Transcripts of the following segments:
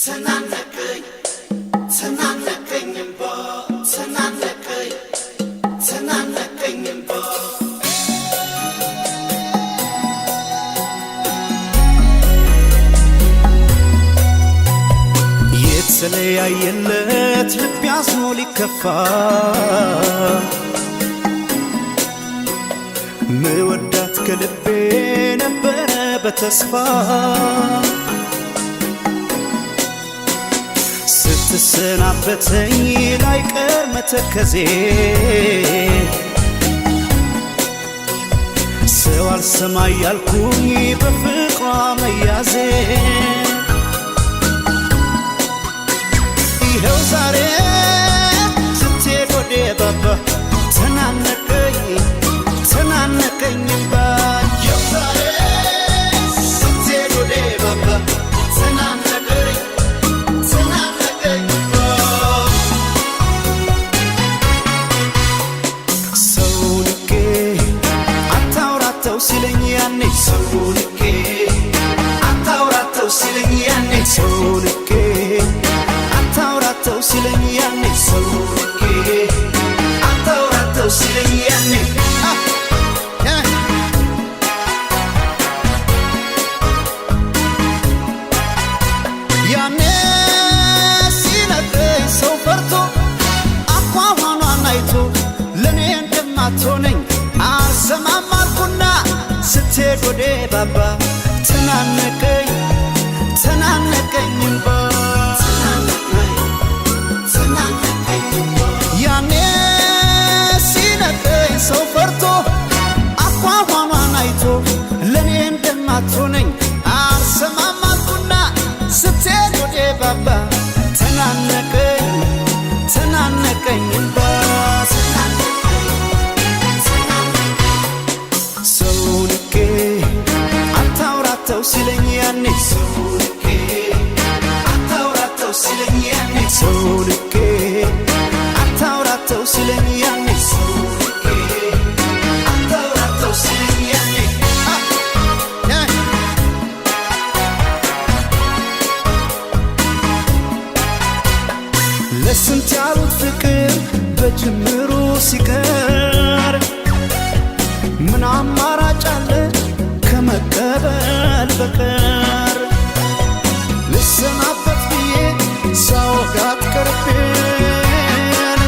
ተናነቀኝ ተናነቀኝ እምባ ተናነቀኝ ተናነቀኝ እምባ። የተለያየለት ልብ ያዝኖ ሊከፋ፣ ምወዳት ከልቤ ነበረ በተስፋ። ስትሰናበተኝ ላይቀር መተከዜ፣ ሰው አልሰማ ያልኩኝ በፍቅሯ መያዜ። ይኸው ዛሬ ስትሄድ ወደ ባባ ተናነቀኝ ተናነቀኝ እምባ። ይኸው ዛሬ ስትሄድ ወደ ባባ ተናነቀኝ ተናነቀኝ እምባ። ሰው ንቄ አታውራተው ሲለኝ ያኔ፣ ሰው ንቄ አታውራተው ሲለኝ ያኔ፣ ሰው ንቄ አታውራተው ሲለኝ ያኔ፣ ሰው ንቄ አታውራተው ሲለኝ ያኔ። ያኔ ሲነግረኝ ሰው ፈርቶ አኳኋኗን አይቶ ለእኔ እንደማትሆነኝ አልሰማም አልኩና ስትሄድ ወደ ባባ ተናነቀኝ ተናነቀኝ እምባ። ያኔ ሲነግረኝ ሰው ፈርቶ አኳኋኗን አይቶ ለእኔ እንደማትሆነኝ አልሰማም አልኩና ስትሄድ ወደ ባባ ተናነቀኝ ተናነቀኝ እምባ። ሰው ንቄ አታውራተው ሲለኝ ያኔ፣ ሰው ንቄ አታውራተው ሲለኝ ያኔ፣ ሰው ንቄ አታውራተው ሲለኝ ያኔ፣ ሰው ንቄ አታውራተው ሲለኝ ያኔ። ለስንት ያሉት ፍቅር በጅምሩ ሲቀር ምን አማራጭ አለ ከመቀበል በቀር? ልሰናበት ብዬ ሳወጋት ቀርቤን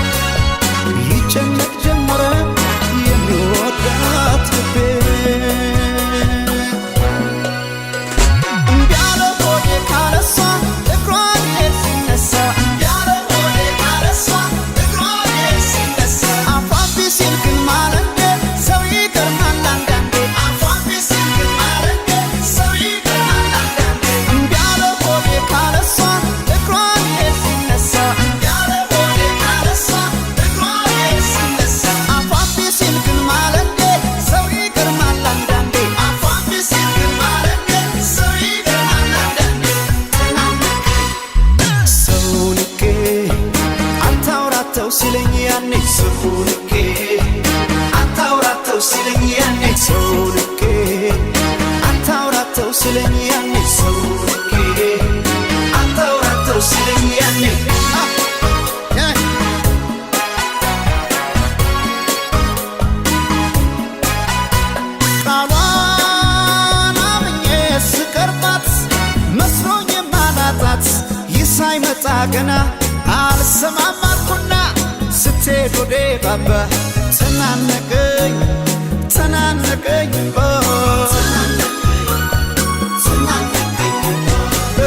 ይጨነቅ ጀመረ የሚወዳት ልቤ። እምቢ አለ ሆዴ ካለሷ እግሯ ሊሄድ ሲነሳ፣ እምቢ አለ ሆዴ ካለሷ እግሯ ሊሄድ ሲነሳ። አፏን ቢሲል ግን ማለንዴ ሰው ይገርማል አንዳንዴ፣ አፏን ቢሲል ግን ማለንዴ ሰው ይገርማል አንዳንዴ። እምቢ አለ ሆዴ ካለሷ እግሯ ሊሄድ ሲነሳ፣ እምቢ አለ ሆዴ ካለሷ እግሯ ሊሄድ ሲነሳ። አፏን ቢሲል ግን ማለንዴ ሰው ይገርማል አንዳንዴ፣ አፏን ቢሲል ግን ማለንዴ ሰው ይገርማል አንዳንዴ። ሰው ንቄ አታውራተው ሲለኝ ያኔ፣ ሰው ንቄ አታውራተው ሲለኝ ያኔ፣ ሰው ንቄ አታውራተው ሲለኝ ያኔ፣ ሰው ንቄ አታውራተው ሲለኝ ያኔ። ቃሏን አምኜ ስቀርባት መስሎኝ የማላጣት ይህ ሳይመጣ ገና አልሰማም አልኩና ስትሄድ ወደ ባባ ተናነቀኝ ተናነቀኝ እምባ።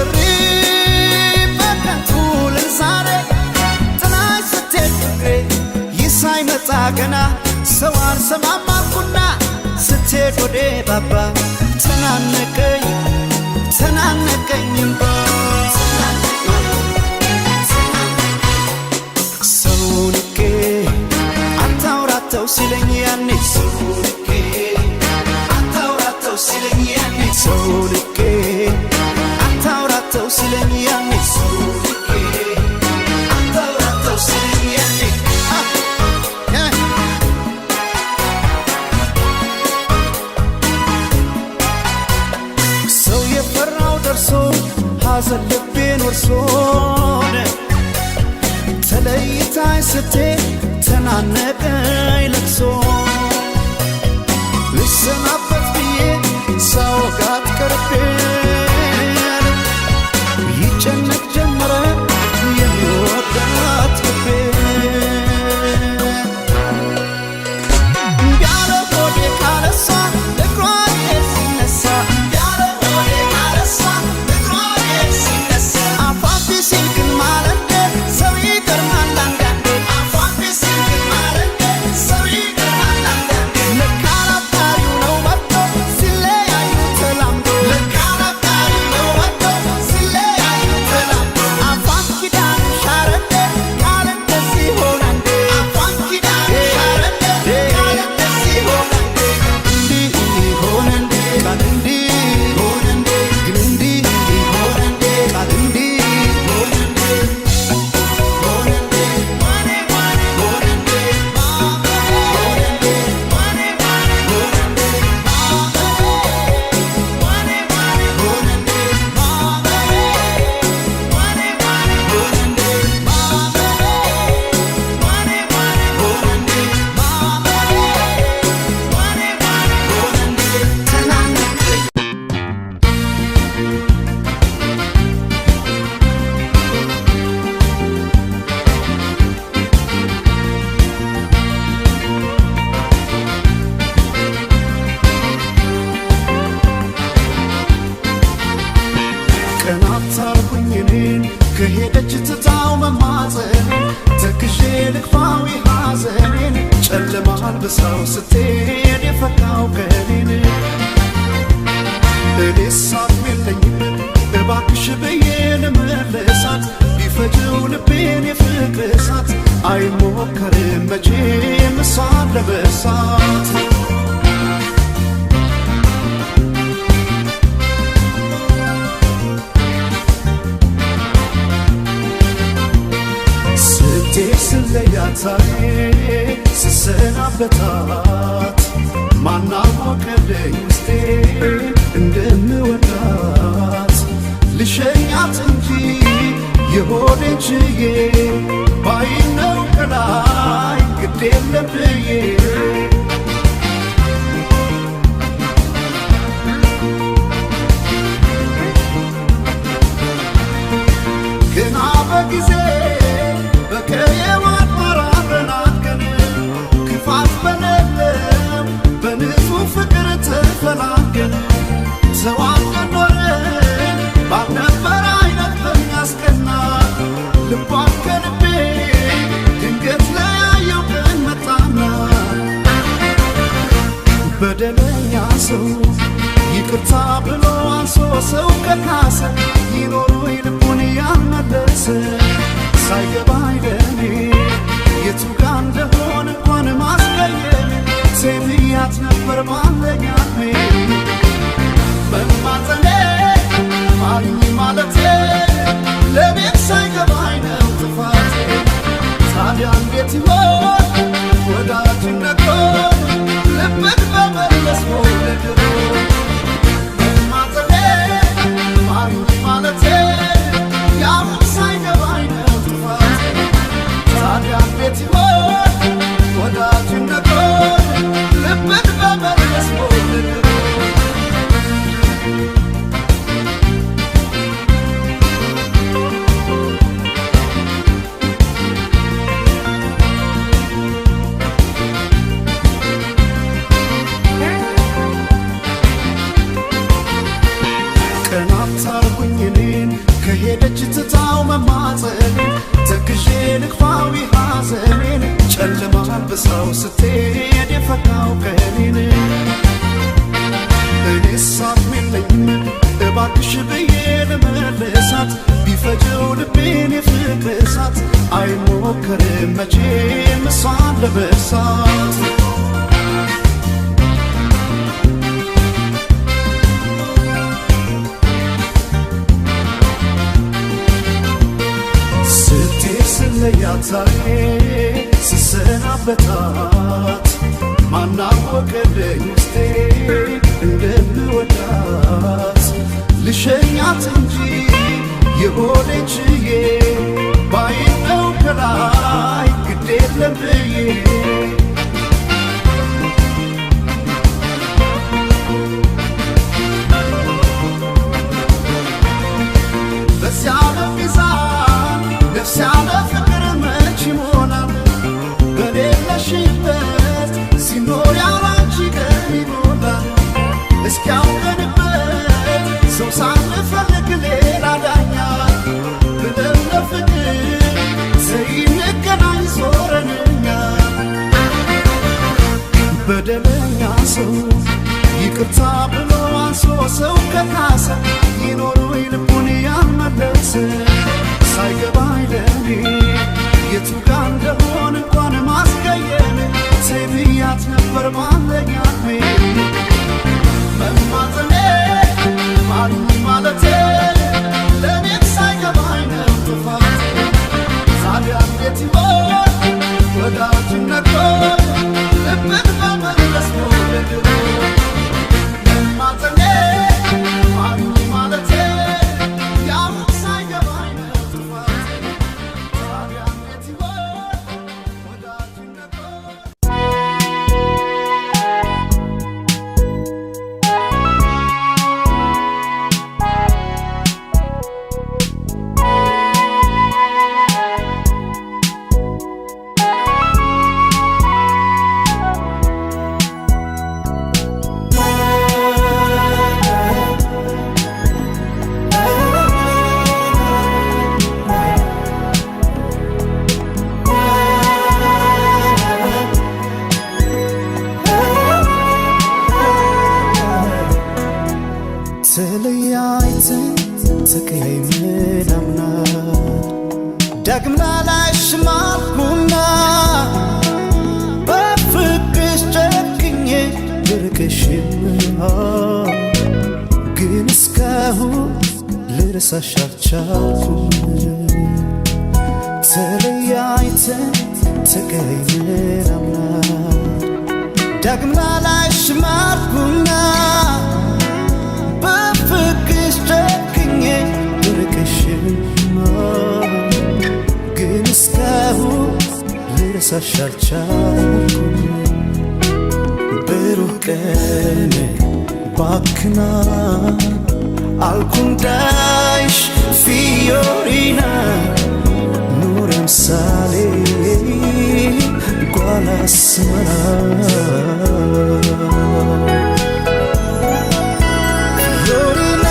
እሪ በከንቱ ልል ዛሬ ጥላኝ ስትሄድ ፍቅሬ ይህ ሳይመጣ ገና ሰው አልሰማም አልኩና ስትሄድ ወደ ባባ ተናነቀኝ ተናነቀኝ እምባ። ሰው ንቄ አታውራተው ሲለኝ ያኔ፣ ሰው ንቄ አታውራተው ሲለኝ ያኔ፣ ሰው ንቄ አታውራተው ሲለኝ ያኔ፣ ሰው ንቄ አታውራተው ሲለኝ ያኔ። ሰው የፈራው ደርሶ ሐዘን ልቤን ወርሶ ስትሄድ ተናነቀኝ ለቅሶ ልሰናበት ብዬ ሳወጋት ቀርቤን ይጨነቅ ጀመረ የሚወዳት ልቤ። እምቢ አለ ሆዴ ካለሷ እግሯ ሊሄድ ሲነሳ፣ እምቢ አለ ሆዴ ካለሷ እግሯ ሊሄድ ሲነሳ። አፏን ቢስል ግን ማለንዴ ሰው ይገርማል አንዳንዴ፣ አፏን ቢስል ግን ማለንዴ ሰው ይገርማል አንዳንዴ። ለካ አፍቃሪው ነው መጥቶ ሲለያዩ ተላምዶ፣ ለካ አፍቃሪው ነው መጥቶ ሲለያዩ ተላምዶ። አፏን ኪዳን ሻረንዴ ቃል እንደዚህ ሆነ እንዴ፣ አፏን ኪዳን ሻረንዴ ቃል እንደዚህ ሆነ እንዴ። እንዲህ ሆነ እንዴ ቃል እንዲህ ሆነ እንዴ፣ ግን እንዲህ ሆነ እንዴ ቃል እንዲህ ሆነ እንዴ፣ ሆነ እንዴ ሆነ እንዴ ሆነ እንዴ ተናነቀኝ። ቀናት አልኩኝ እኔን ከሄደች ትታው መማፀኔን፣ ተክዤ ልግፋው ሐዘኔን፣ ጨለማ አልብሳው ስትሄድ የፈካው ቀኔን። እኔስ አቅም የለኝም እባክሽ ብዬ ልመልሳት፣ ቢፈጀው ልቤን የፍቅር እሳት አይሞከርም መቼም እሷን ለመርሳት። ስትሄድ ስለያት ዛሬ ስሰናበታት ማናወቀልኝ ውስጤ እንደምወዳት። ልሸኛት እንጂ የሆዴን ችዬ ባይነው ከላይ ግድ የለም ብዬ። ገና በጊዜ በቀየው አድባር አብረን አድገን፣ ክፋት በሌለው በንጹህ ፍቅር ተፈላገን፣ ተዋደን ኖረን ባልነበረ አይነት በሚያስቀና። ልቧን ከልቤ ድንገት ለያየው ቀን መጣና፣ በደለኛ ሰው ይቅርታ ብሎ አንሶ ሰው ከካሰ ይኖሩ ልቡን ያልመለሰ። ሳይገባኝ ለኔ የቱ ጋ እንደሆነ እንኳን ማስቀየም ሴትያት ነበር ባለኝ አቅሜ። መማፀኔ ማርኝ ማለቴ ለቤት ሳይገባኝ ነው ጥፋቴ። ታዲያ እንዴት ይሆን ወዳጅነት ልብን በመለስ ወለድሮ? መማፀኔ ማርኝ ማለቴ ያሁን ሳይገባኝ ነው ጥፋቴ። ታዲያ እንዴት ይሆን ወዳጅነት ልብን በመለስ ወለድሮ? ቀናት አልኩኝ እኔን ከሄደች ትታው መማፀኔን፣ ተክዤ ልግፋዊ ሐዘኔን፣ ጨለማ አልብሳው ስትሄድ የፈካው ቀኔን። እኔስ አቅም የለኝም እባክሽ ብዬ ልመልሳት፣ ቢፈጀው ልቤን የፍቅር እሳት አይሞከርም መቼም እሷን ለመርሳት። ስትሄድ ስለያት ዛሬ ስሰናበታት ማናወቀልኝ ውስጤ እንደምወዳት። ልሸኛት እንጂ የሆዴን ችዬ ባይነው ከላይ ግድ ያለ ሚዛን ነፍስ ያለ ፍቅር መች ይሞላል? በሌለሽበት ሲኖር ያላንቺ ቀን ይሞላል። እስኪያውቀንበት ሰው ሳንፈልግ ሌላ ዳኛ ብለን ለፍቅር ዘይንገናኝ ዞረንኛ። በደለኛ ሰው ይቅርታ ብሎ አንሶ ሰው ከካሰ ይኖሩ ልቡን ያልመለሰ። ሳይገባኝ ለኔ የቱ ጋ እንደሆን እንኳን ማስቀየም ተይ ብያት ነበር ባለኝ አቅሜ። መማፀኔ ማሩ ማለቴ ለእኔም ሳይገባኝ ነው ጥፋቴ። ታዲያ እንዴት ይሆን ወዳጅነት ልብን በመለስ መውደድ? መማፀኔ ማሩ ማለቴ ያሁን ሳይገባኝ ነው ጥፋቴ። ታዲያ እንዴት ይሆን ወዳጅነት? ተለያይተን ተቀያይመን አምና ዳግም ላላይሽ ማልኩና በፍቅርሽ ጨክኜ ብርቅሽም ግን እስካሁን ልረሳሽ አልቻልኩም። ተለያይተን ተቀያይመን አምና ዳግም ላላይሽ ማልኩና በፍቅርሽ ጨክኜ ብርቅሽም ግን እስካሁን ልረሳሽ አልቻልኩም። ብሩህ ቀን ባክና አልኩንዳይሽ ፊዮሪና ኑር አምሳሌ ጓል አስመራ ፊዮሪና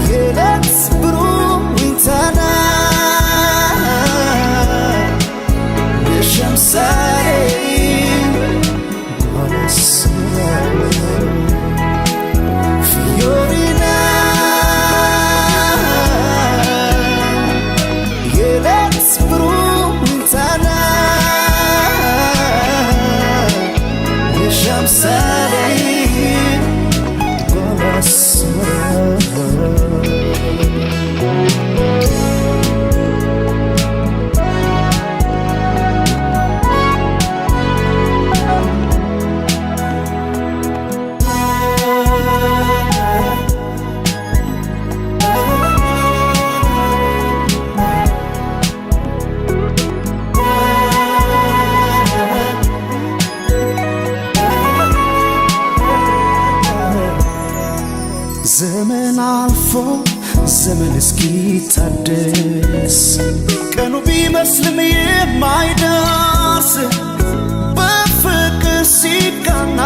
የዕለት ብሩህ ዊንታና የሸምሳሌ ጓል አስመራ ፊዮሪና የዕለት ብሩህ ዊንታና የሸምሳሌ ጓል አስመራ። ዘመን አልፎ ዘመን እስኪታደስ ቀኑ ቢመስልም የማይደርስ በፍቅር ሲቃና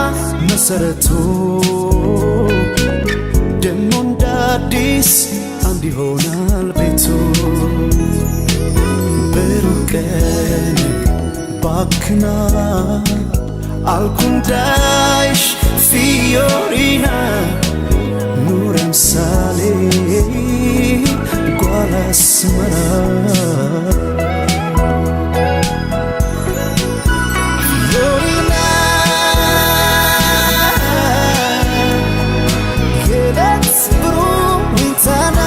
መሰረቱ ደሞ እንደ አዲስ አንድ ይሆናል ቤቱ። ብሩህ ቀን ባክና አልኩንዳይሽ ፊዮሪና ኑር አምሳሌ ጓል አስመራ ፊዮሪና የዕለት ብሩህ ዊንታና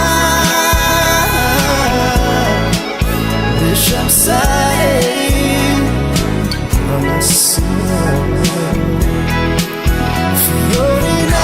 የሸምሳሌ ጓል አስመራ ፊዮሪና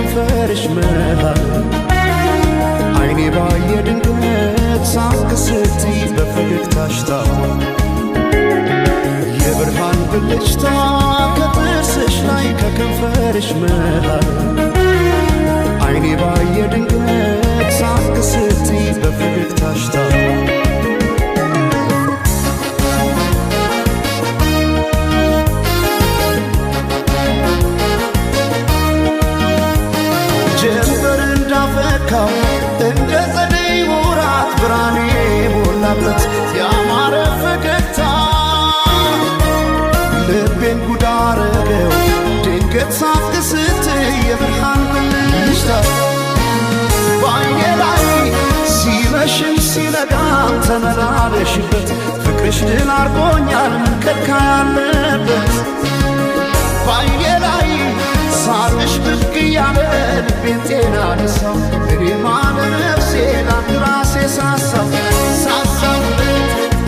ከከንፈርሽ መሃል አይኔ ባየ ድንገት ሳቅ ስትይ በፈገግታሽ ታፏል። የብርሃን ብልጭታ ከጥርስሽ ላይ ከከንፈርሽ መሃል አይኔ ባየ ድንገት ሳቅ ስትይ በፈገግታሽ ታፏል። ጀንበር እንዳፈካው እንደ ጸደይ ወራት ብርሃኔ ሞላበት ያማረ ፈገግታ ልቤን ጉድ አረገው ድንገት ሳቅ ስትይ የብርሃን ብልጭታ በዓይኔ ላይ ሲመሽም ሲነጋም ተመላለሽበት ፍቅርሽ ድል አርጎኛል ምን ከልካይ አለበት። በዓይኔ ላይ ሳቅሽ ብቅ እያለ ልቤን ጤና ነሳው እኔማ ለነፍሴ ላንድ ራሴ ሳሳው ሳሳው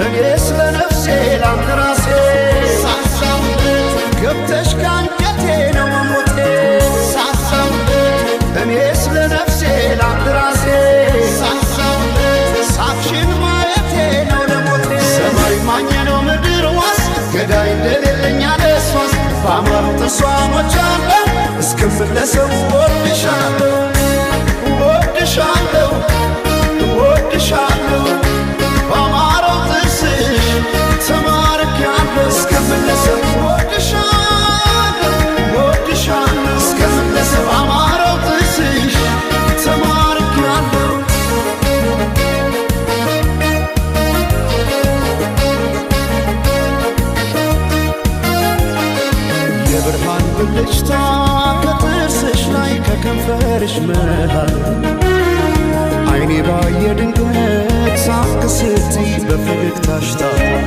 እኔስ ለነፍሴ ላንድ ራሴ ሳሳው ገብተሽ ከአንጀቴ ነው መሞቴ ሳሳው እኔስ ለነፍሴ ላንድ ራሴ ሳሳው ሳቅሽን ማየቴ ነው ለሞቴ። ሰማይ ማኝ ነው ምድር ዋስ ገዳይ እንደሌለኝ አለሷስ ባማሩ ጥርሷ ሞቻለሁ እስክመለሰው እወድሻለሁ እወድሻለሁ እወድሻለሁ ባማረው ጥርስሽ ተማርኬያለሁ እስክመለሰው እወድሻለሁ እወድሻለሁ እስክመለሰው ባማረው ጥርስሽ ተማርኬያለሁ። የብርሃን ብልጭታ ከጥርስሽ ላይ ከከንፈርሽ መሃል አይኔ ባየ ድንገት ሳቅ ስትይ በፈገግታሽ ታፏል።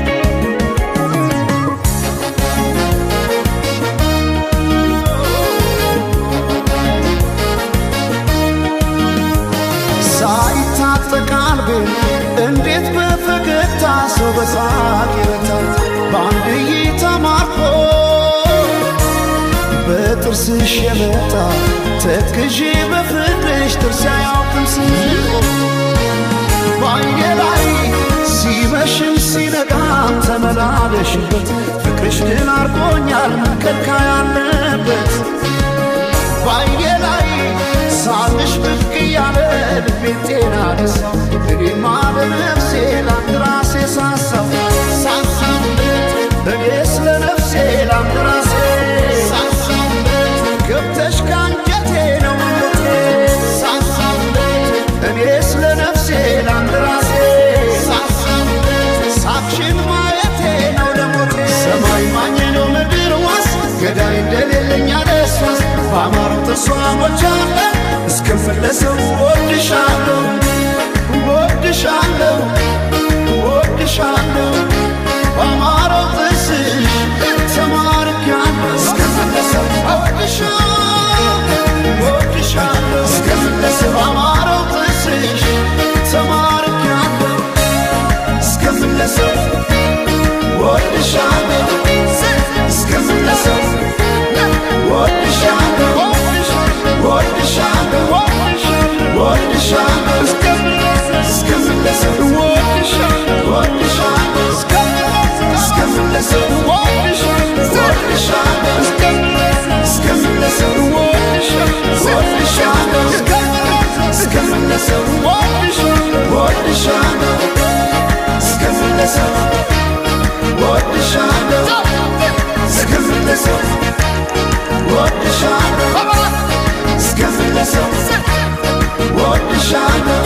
ሳይታጠቅ አልቤን እንዴት በፈገግታ ሰው በሳቅ ይረታል በአንድ እይታ ማርኮ በጥርስሽ የመጣ ተክዤ በፍቅርሽ ጥርሴ አያውቅም ስቆ በዓይኔ ላይ ሲመሽም ሲነጋም ተመላለሽበት ፍቅርሽ ድል አርጎኛል ምን ከልካይ አለበት። በዓይኔ ላይ ሳቅሽ ብቅ እያለ ልቤን ጤና ነሳው እኔማ ለነፍሴ ላንድ ራሴ ሳሳው ሳሳው እኔስ ለነፍሴ ላንድ ራሴ ሳሳው ገብተሽ ከአንጀቴ ነው መሞቴ ሳሳው እኔስ ለነፍሴ ላንድ ራሴ ሳሳው ሳቅሽን ማየቴ ነው ለሞቴ። ሰማይ ማኝ ነው ምድር ዋስ ገዳይ እንደሌለኝ አለሷስ ባማረው ጥርሷ ሞቻለሁ እስክመለሰው እወድሻለሁ እወድሻለሁ እወድሻለሁ ባማረው ጥርስሽ ተማርኬያለሁ እስክመለሰው እወድሻለሁ እወድሻለሁ እስክመለሰው ባማረው ጥርስሽ ተማርኬያለሁ እስክመለሰው እወድሻለሁ እስክመለሰው እወድሻለሁ እወድሻለሁ እወድሻለሁ እስክመለሰው እወድሻለሁ እስክመለሰው እወድሻለሁ እስክመለሰው እወድሻለሁ እስክመለሰው እወድሻለሁ እስክመለሰው እወድሻለሁ እስክመለሰው እወድሻለሁ እስክመለሰው እወድሻለሁ።